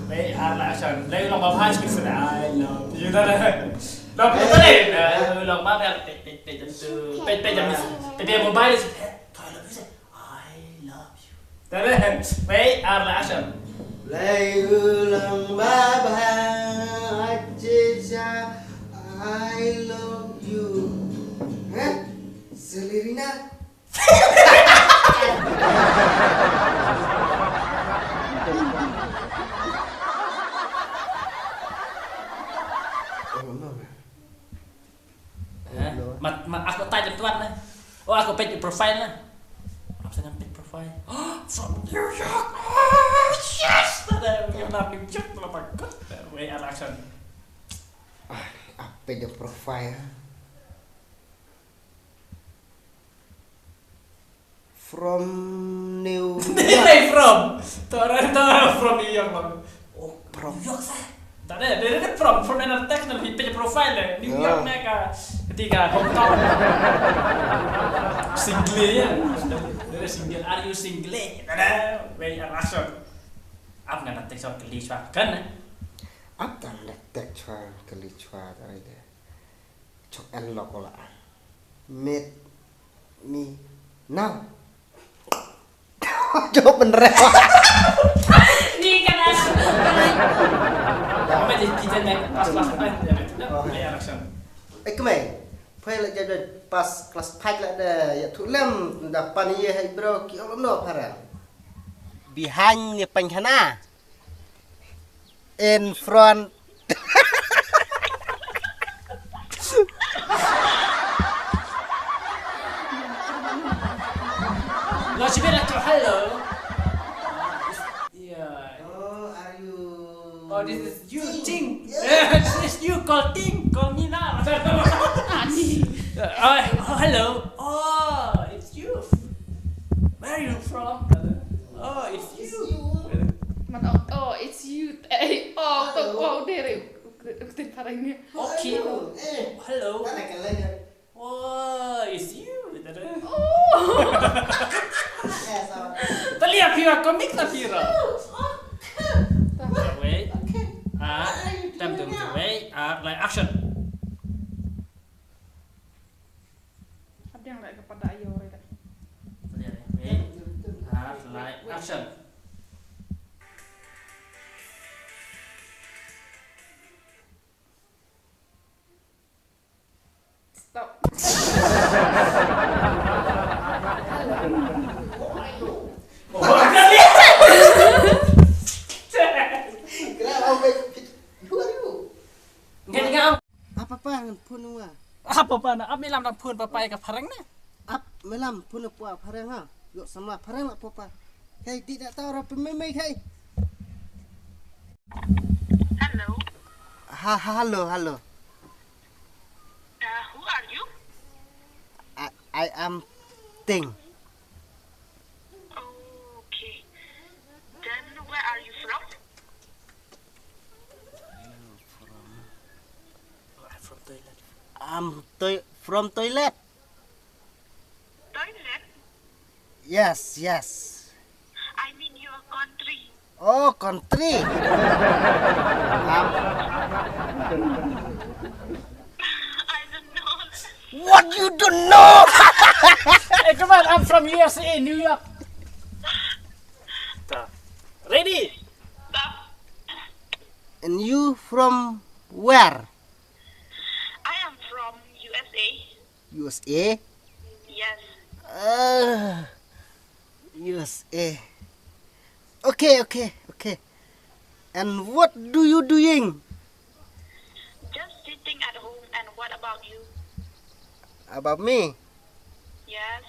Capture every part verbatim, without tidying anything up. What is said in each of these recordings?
Wei ar la action. Lei long ba bha shi sene. I love you. Dah dah. Long ba bha. Long ba bha. Pej pej pej jam tu. Pej pej jam. Pej pej mobile. I love you. Dah dah. Wei ar la action. Lei long ba bha. Achicha. I love you. Hah? Selirina. Mat mat aku tag tuan na. Oh aku page profile na. Apa sana page profile? Oh, from New York. Oh, yes. Tada, kenal New York, tada bagus. Wei ar la action. Ah, apa dia profile? From New York. From. Tora tora from New York bang. Oh, from New York sah. Tak ada, dia ada from from another text na page profile eh. New York na ka ketiga hometown. Single ya. Dia ada single, are you single? Tak ada. Wei ar la action. Ap ngan text kali chwa kan? Ap ngan text kali chwa tadi deh. Chok en lok ko la. Meet me now. Jawab bener. Ni kan. Apa jadi kita naik pas pas apa ya? Apa ya action? Eh kemai. Pai la jadi pas kelas five la da ya tu lem da pan ye hai bro ki olo no para. Behind ni pengkhana. In front. Lo sibir aku hello. Yeah. Oh, are you? Oh, this is you, Ting. Ting. Yeah. Yeah, this is you. Call Ting. Call me now. Ani. Uh, oh, hello. Oh, it's you. Where are you from? Oh, it's you. It's you. Mat, oh, oh, it's you. Eh, oh, to, oh, dere. Utin parang ni. Okay. Hello. Eh. Hello. Mana kalian? Oh, it's you. Dere. Oh. Eh, salah. Tali apira komik na pira. Wait. Okay. Ah, time to wait. Ah, like action. Abdiang la ka pada ayo re da. Ready? Hard light action. Stop. Who are you? Ngan ngam. Apa pa ngan phone wa? Apa pa na? Ap me lam nang phone papa ka phareng na. Ap me lam phone pa phareng ha. Yo samla phareng la papa. Hey, di da tau ra pe me me hey. Hello. Ha, ha, hello, hello. Uh, who are you? I, I am Ting. Okay. Then where are you from? From, from toilet. I'm toi-, from toilet. Toilet? Yes, yes. I mean your country. Oh, country. Um, I don't know. What you don't know? Hey, come on, I'm from U S A, New York. Ready? And you from where? I am from U S A. U S A? Yes. Uh, U S A. Okay, okay, okay. And what do you doing? Just sitting at home. And what about you? About me? Yes.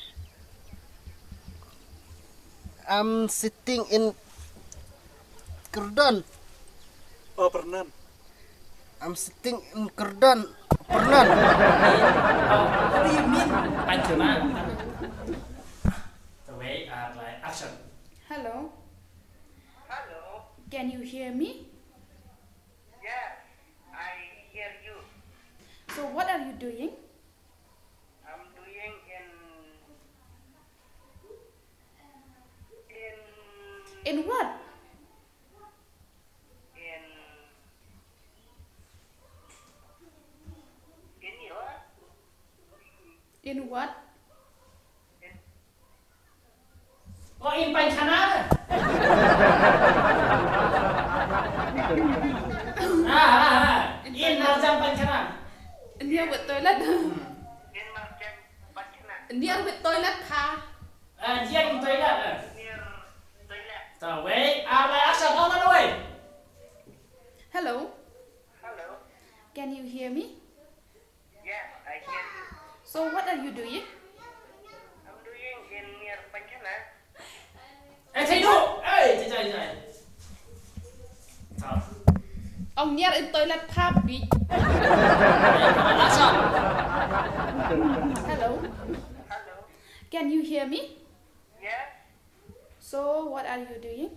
I'm sitting in Kerdon. Oh, Pernan. I'm sitting in Kerdon. Pernan. What do you mean? Panjuna. The way are like action. Hello. Hello. Can you hear me? Yes, I hear you. So what are you doing? I'm doing in, in, in what? What? Oh, in paikhana. Ah, ah, ah. In marjan paikhana. Near with toilet. Near with toilet kha. Ah, near toilet. Ta wei, ah, lai action, on the way. Hello. Hello. Can you hear me? Yes, I can. So what are you doing? I'm doing in near paikhana. Eh, thei du. Eh, thei, thei, thei. Ta. Ong near in toilet public. Action. Hello. Hello. Can you hear me? Yes. So what are you doing?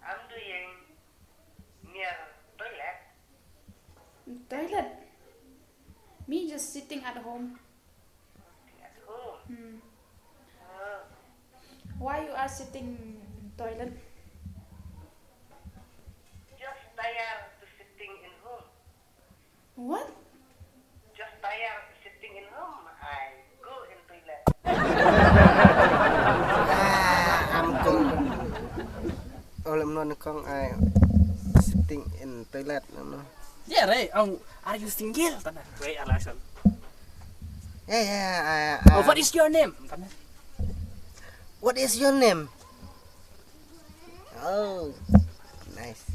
I'm doing near toilet. Toilet. Me just sitting at home. At home. Hmm. Oh. Why you are sitting in toilet? Just tired to sitting in home. What? Just tired sitting in home. I go in toilet. Ah, I'm going. Oh, I'm not going. I sitting in toilet. No, no. Yeah, right. Um, are you single? Tana. Wait, action. Yeah, yeah. I, I, oh, what is your name? Tana. What is your name? Oh, nice.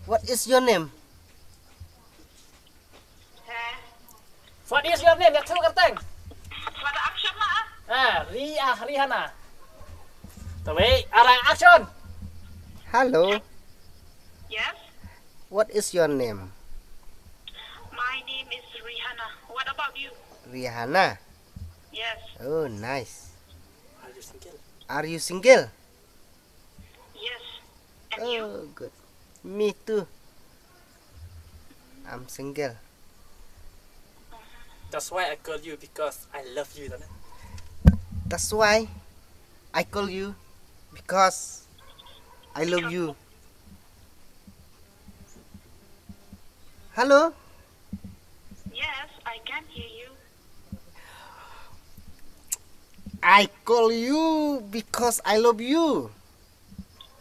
What is your name? What is your name? Ïa tu kyrteng. What action lah? Ah, Ria Rihanna. Tawi, arang action. Hello. Yes. What is your name? My name is Rihanna. What about you? Rihanna. Yes. Oh, nice. Are you single? Are you single? Yes. And you? Oh, good. Me too. I'm single. That's why I call you because I love you, tana. That's why I call you because I love you. Hello? Yes, I can hear you. I call you because I love you.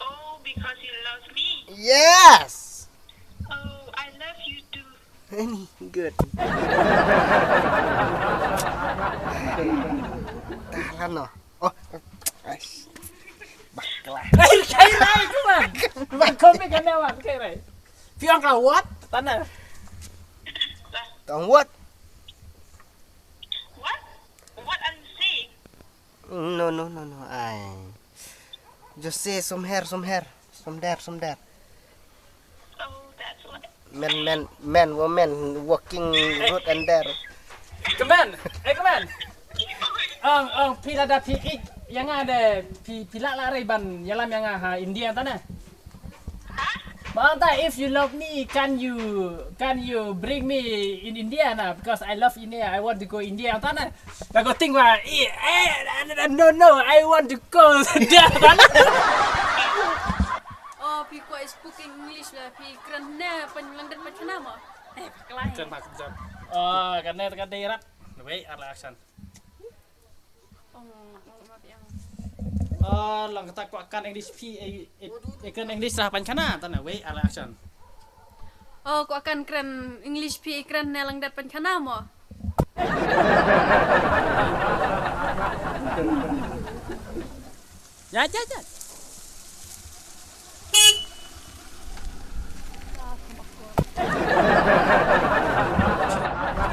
Oh, because you love me. Yes. Oh, I love you too. Any good. Tahan no. Oh. Ais. Bakla. Ai, kai rai tu man. Ba kau pe kan awak kai rai. Piang ka what? Tana. Tong what? What? What are you saying? No, no, no, no. I just say some hair, some hair, some there, some there. Oh, that's what. Men, men, men, women, walking road and there. Come on, hey, come on. Ong, ong, phi lada phi ik, ïa nga de, phi, phi lah lah rai ban ïalam ïa nga ha India tana. Manta, if you love me, can you, can you bring me in India na? Because I love India. I want to go India. Tana. Ba ko ting wa, eh, eh, no, no, I want to go India. Tana. Oh, phi kwah speaking English la, phi kren ne, pynlangdit pynchana mo. Eh, paklai. Kren ma kjam. Oh, kan ne, kan ne rap. Wei, ala action. Ong, ong, ong, ong. Oh, lang kata kwah kan English phi, eh, eh, eh, kren English lah pynchana, tana, wei, ala action. Oh, kwah kan kren English phi, eh, kren ne lang dat pynchana mo. Ya, ya, ya.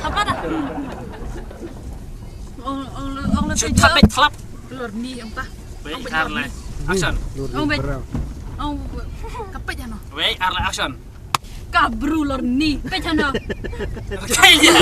Apa dah? Ong, ong, ong, ong, Shoot, tap it, clap. Lor ni, ong, tah. Wei, ong, ar lai. Action. Ong, wei. Ong, kapit jano. Wei, ar lai, action. Ka bru lor ni. Pit jano. Kaya.